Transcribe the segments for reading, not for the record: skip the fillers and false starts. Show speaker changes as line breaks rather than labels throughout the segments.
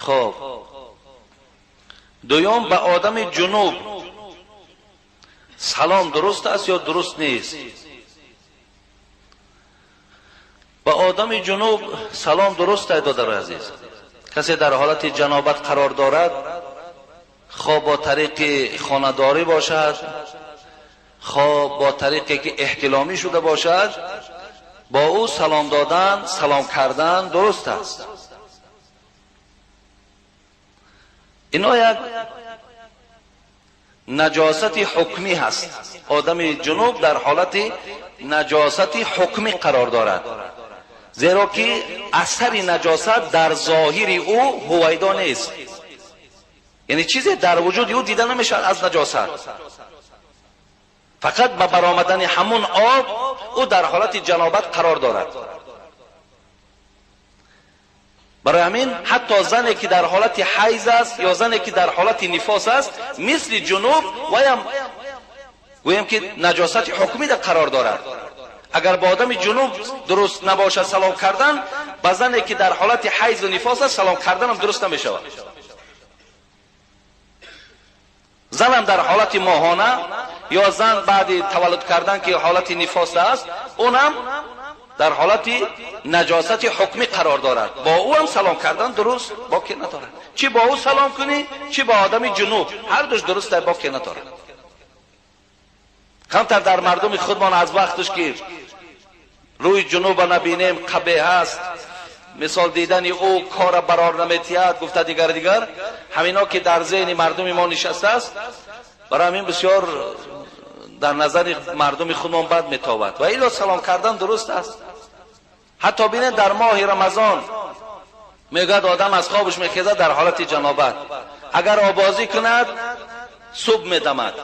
Хоб, дуюм, ба одами ҷунуб салом дуруст аст ё дуруст нест? Ба одами ҷунуб салом дуруст аст, додари азиз. Касе дар ҳолати ҷанобат қарор дорад, хо бо тариқи хонадорӣ бошад, хо бо тариқе ки эҳтиломӣ шуда бошад, бо ӯ салом додан, салом кардан дуруст аст. Ино як наҷосати ҳукмӣ ҳаст. Одами ҷунуб дар ҳолати наҷосати ҳукмӣ қарор дорад, зеро ки асари наҷосат дар зоҳири ӯ ҳувайдо нест, яъне чизе дар вуҷуди ӯ дида намешавад аз наҷосат. Фақат ба баромадани ҳамун об ӯ дар ҳолати ҷанобат қарор дорад. Барои ҳамин ҳатто зане ки дар ҳолати ҳайз аст ё зане ки дар ҳолати нифос аст, мисли ҷунуб ваям гӯем ки наҷосати ҳукмӣ қарор дорад. Агар ба одами ҷунуб дуруст набошад салом кардан, ба зане ки дар ҳолати ҳайзу нифос аст салом карданам дуруст намешавад. Занам дар ҳолати моҳона ё зан баъди таваллуд кардан ки ҳолати нифос аст, унам дар ҳолати наҷосати ҳукмӣ қарор дорад. Бо ӯ ҳам салом кардан дуруст боке надорад. Чӣ бо ӯ салом кунӣ, чӣ бо одами ҷунуб, ҳар душ дуруст боке надорад. Камтар дар мардуми худмон аз вақташ ки рӯи ҷунуба набинем қабеҳ аст, мисол дидани ӯ кора барор наметиҳад, гуфта дигар дигар, ҳамино ки дар зеҳни мардуми мо нишастааст, барои ҳамин бисёр дар назари мардуми худмон бад метобад. Ва ило салом кардан дуруст аст. Ҳатто бинед, дар моҳи Рамазон мегӯяд одам аз хобаш мехезад дар ҳолати ҷанобат, агар обозӣ кунад субҳ медамад.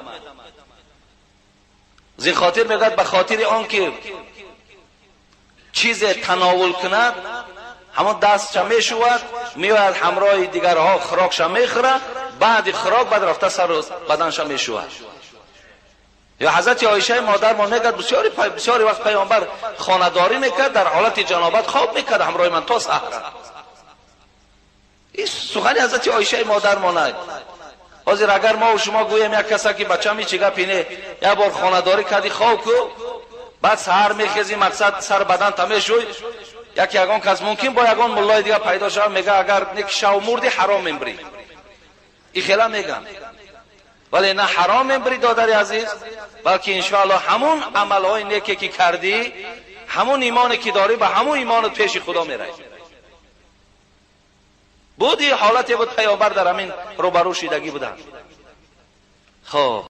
Аз ин хотир мегӯяд ба хотири он ки чизе тановул кунад, ҳамон дастша мешувад, меояд ҳамроҳи дигарҳо хӯрокша мехӯрад, баъди хӯрок баъд рафта сару баданша мешувад. Ё ҳазрати Оишаи модармон мегӯяд бисёри вақт паёмбар хонадорӣ мекард, дар ҳолати ҷанобат хоб мекард ҳамроҳи ман то саҳра. Ин сухани ҳазрати Оишаи модармон аст. Ҳозир агар мо шумо гӯем як каса ки бачам ҳеҷ гапи не, як бор хонадорӣ кардӣ хоб ку, баъд саҳар мехезӣ, мақсад сар баданта мешӯй, яке ягон кас мумкин бо ягон муллои дигар пайдо шавад, мега агар неки шав мурдӣ ҳаром мембрӣ. И хела меган. Вале на ҳаром мембрӣ, додари азиз, балки иншоаллоҳ ҳамун амалҳои неке ки кардӣ, ҳамун имоне ки дорӣ, ба ҳамун имонат пеши Худо меравӣ. Буд ин ҳолате буд, паёмбар дар ҳамин рӯбарӯ шидагӣ буданд. Хоб.